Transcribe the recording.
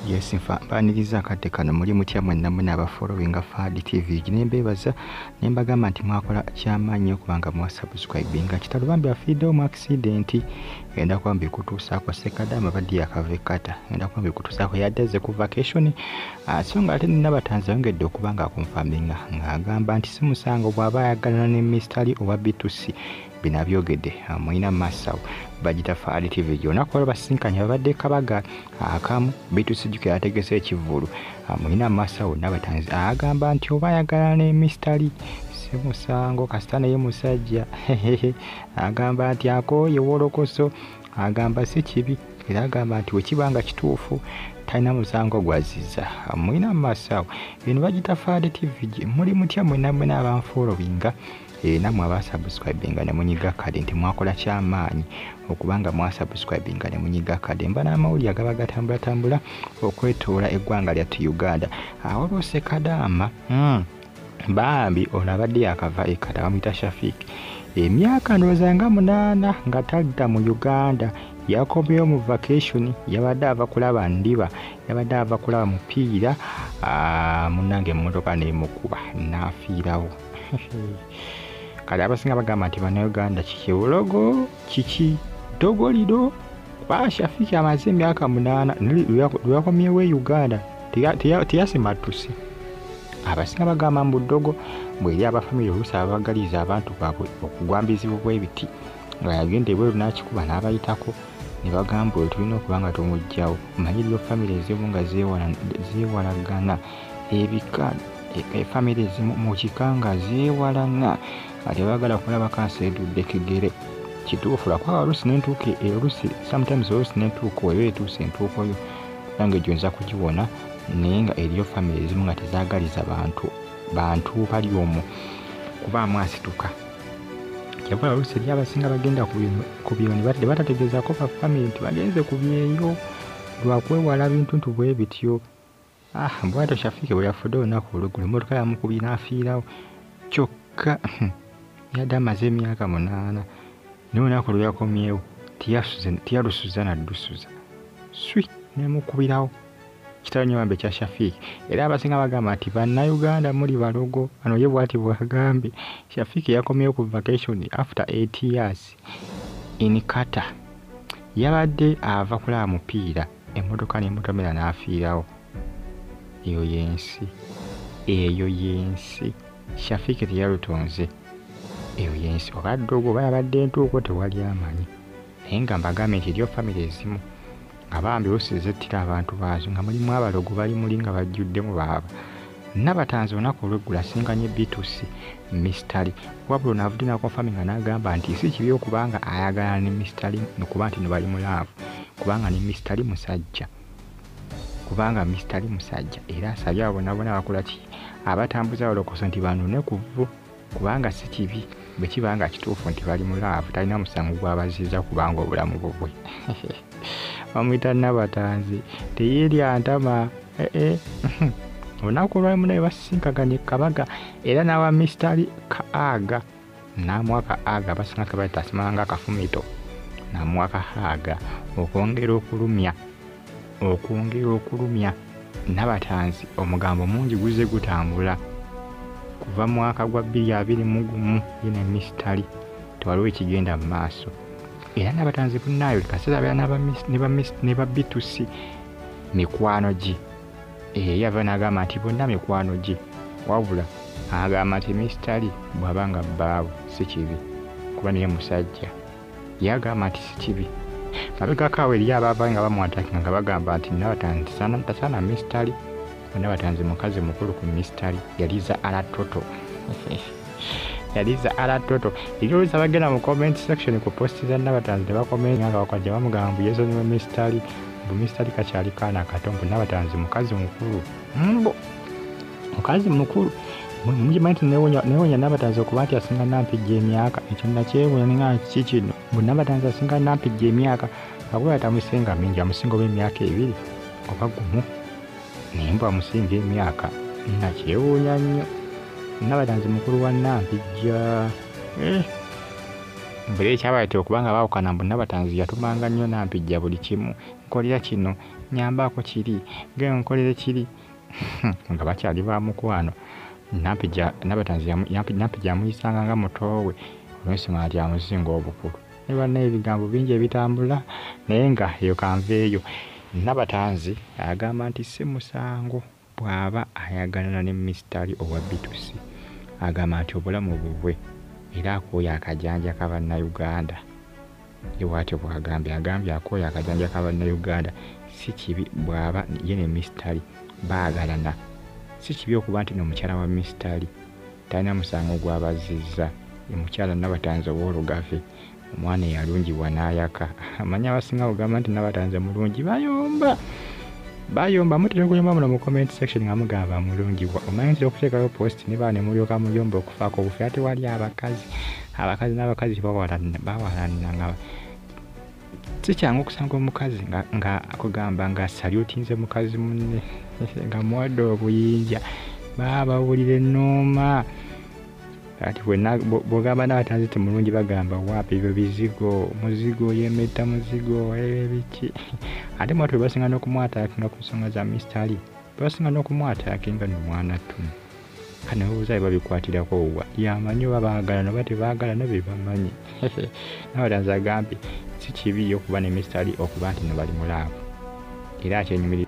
Yes, mbaniriza akadde kano. Muli mutya mwenna mwe abafollowinga Fahad TV? Ne mbeebaza ne mbagamba nti mwakola kyamaanyi okubanga mwasubscribinga. Kitalo bambi, afiiddewo mu accident. Enda kuba mbikutuusaako. Sekadaama baddi yakava e Qatar, enda kuba mbikutuusaako, yadde azze ku vacation. So nga ate Nabatanzi ayongedde okuba nga aconfirminga ng'agamba nti si musango bw'aba ayagalana ne Mr. Lee owa B2C. Bino abyogedde mulina masawo bagita Fahad TV. Olunaku olwo basinkanye, babadde kabaga akamu B2C, jjukira ategese ekivvulu. Mulina masawo Nabatanzi agamba nti oba ayagala ne Mr. Lee si musango, kasita naye musajja. Agamba nti akooye wolokoso, agamba si kibi, era agamba nti wekiba nga kituufu talina musango gwazizza. Mulina masawo eno bagita Fahad TV. Muli mutya mwena mwena abanfollowinga, nammwe abasubscribinga ne munyiga kade nti mwakola kyamaanyi okubanga mwasubscribinga ne munyiga kade. Mba n'amawulire agaba gatambulatambula okwetoola eggwanga lyattu Uganda. Waliwo Sekadaama, bambi ono abadde yakava e Qatar, bamuyita Shafik. Emyaka ndowooza nga 8 nga tadda mu Uganda, yakomyewo mu vacation. Yabadde ava kulaba ndiba, yabadde ava kulaba mupiira, munnange emmotoka neemukuba n'afiirawo. Kale abasinga bagamba nti Bannayuganda, kiki bulogo, kiki ddogo lino? Kuba Shafiki amaze emyaka 8, lwe yakomyewo e Uganda teyasimattuse. Abasinga bagamba mbu ddogo bweri abafamire, oluusi ababagaliza abantu baabwe okugwa bizibu bw'ebiti, nga yagenda ebweru n'akikuba n'abayitako ne bagamba oyo tulina okuba nga tumuggyawo. Omanyi eriyo famire ezimu nga zeewalagana ebika, efamire ezimu mu kika nga zeewalana, nga tebaagala kulaba kanseedudde kigere. Kituufu, lwakuba oluusi nentuuka, oluusi sometimes oluusi nentuuka eba etuuse entuuko yo nange gyo nza kugiwona, naye nga eriyo famire ezimu nga tezaagaliza bantu bali omwo kubaamu asituka. Kyava oluusi eri abasinga bagenda ku byeyo ne batategeezaako ba famire nti bagenze ku byeyo lwakwewala bintu ntu bwe bityo. Ah, bwatyo Shafiki bwe yafudde olunaku olweggulo, emmotoka yamukubye n'afiirawo. Kyokka yadde amaze emyaka 8, naye olunaku lwe yakomyewo teyalusuza naddusuza swi nemukubirawo. Kitalo nnyo bambi ekya Shafiki. Era abasinga bagamba nti Bannayuganda muli balogo. Ano ye bw'ati bw'agambye. Shafiki yakomyewo ku vacation after 8 years in Qatar, yabadde ava kulaba mupiira, emmotoka n'emutomera n'afiirawo. Eyo y'ensi, eyo y'ensi. Shafiki teyalutonze, eyo y'ensi. Oba ddogo oba yabadde entuuko, tewali amanyi, naye nga mbagambye nti eriyo famire ezimu nga bambi oluusi zettira abantu baazo, nga mulimu abalogo, bali muli nga bajjuddemu baaba. Nabatanzi olunaku olweggulo asinkanye B2C Mr. Lee, wabula ono avudde n'aconfirminga n'agamba nti si kibi okubanga ayagala ne Mr. Lee, okuba nti no bali mu love, kubanga ne Mr. Lee musajja, kubanga Mr. Lee musajja. Era asabye abo bonna bonna bakola ki, abatambuza balokoso, nti banone ku vvu, kubanga si kibi bwe kiba nga kituufu nti bali mu love, talina musango gwabaziza kubanga obulamu bubwe. Bamuyita Nabatanzi, teyeerya ntama. Ee, olunaku olwali munaye basisinkaganye kabaga, era n'awa Mr. Lee ka hug, n'amuwa ka hug. Abasinga kebayita asimanga akafumito, n'amuwa ka hug okwongera okulumya Nabatanzi. Omugambo mungi guzze gutambula kuva mwaka gwa 2021, ye ne Mr. Lee tewaliwo ekigenda mu maaso. Era Nabatanzi bunnaayo buli kaseera abeera ne ba B2C mikwano gye. Era yava n'agamba nti bonna mikwano gye, wabula agamba nti Mr. Lee bw'aba nga bbaawe si kibi, kuba naye musajja. Ye agamba nti si kibi. Mabegako awo eri abaava nga bamuattackinga nga bagamba nti Nabatanzi tasaana Mr. Lee, Nabatanzi mukazi mukulu ku Mr. Lee, yaliza alatoto, yaliza alatoto. Eri oluusi abagenda mu comment section ku post za Nabatanzi ne bakomenga nga bakajja bamugamba mbu yeesonyiwe Mr. Lee, mbu Mr. Lee kakyali kaana kato, mbu Nabatanzi mukazi mukulu, mbu mukazi mukulu. Mukimanyi nti newonya Nabatanzi okuba nti asinga Nampijja emyaka? Ekyo nakyewunya ninga kiki kino, mbu Nabatanzi asinga Nampijja emyaka, akuba tamusinga mingi, amusinga oba emyaka 2 oba 1, naye mbu amusinga emyaka. Nakyewuunya nnyo, Nabatanzi mukulu wa Nampijja. Eh. Mbere ekyabaleetera okuba nga baawukana, mbu Nabatanzi yatumanga nnyo Nampijja buli kimu, nkolera kino. nyambaako kiri, genda onkolere kiri, nga bakyali ba mukwano. Nabatanzi yamuyisanga nga mutoowe olw'ensonga nti amusinga obukulu. Ne banna ebigambo bingi ebitambula naye nga eyo kanveeyo. Nabatanzi agamba nti si musango bw'aba ayagalana ne Mr. Ali owa B2C. Agamba nti obulamu bubwe era akooye akajanja ka bannayuganda. Ye bw'atyo bw'agambye, agambye akooye akajanja ka bannayuganda. Si kibi bw'aba ye ne Mr. Ali baagalana. Si kibi okuba nti n'omukyala wa Mr. Ali talina musango gw'abazizza. Omukyala Nabatanzi ow'olugave, omwana eyalungibwa n'ayaka. Amanyi abasinga kugamba nti Nabatanzi mulungi, bayomba. Bayomba, mutera okuyomba muno mu comment section nga mugamba mulungi. Omanyi ntera okuteekayo post ne baana ne mulyoka muyomba okufaako obufi, ate wali abakazi. Abakazi n'abakazi bawalanira nga si kyangu okusanga omukazi nga akugamba nga salutinze mukazi munne nga muwadde obuyinja, baabawulira ennooma. Kati bw'ogamba Nabatanzi ti mulungi bagamba waapi ebyo bizigo, muzigo yemetta muzigo, ebyo biki. Ate mwatu basinga n'okumwataakinga ku nsonga za Mr. Ali, basinga n'okumwataakinga nno mwana ttumu. Kale ne babuuza bye babikwatirako wa, yamanyi oba baagalana oba tebaagalana bye bamanyi. Nabatanzi agambye si kibi okuba ne Mr. Ali okuba nti nno bali mu laavu, era akyenyumiriza.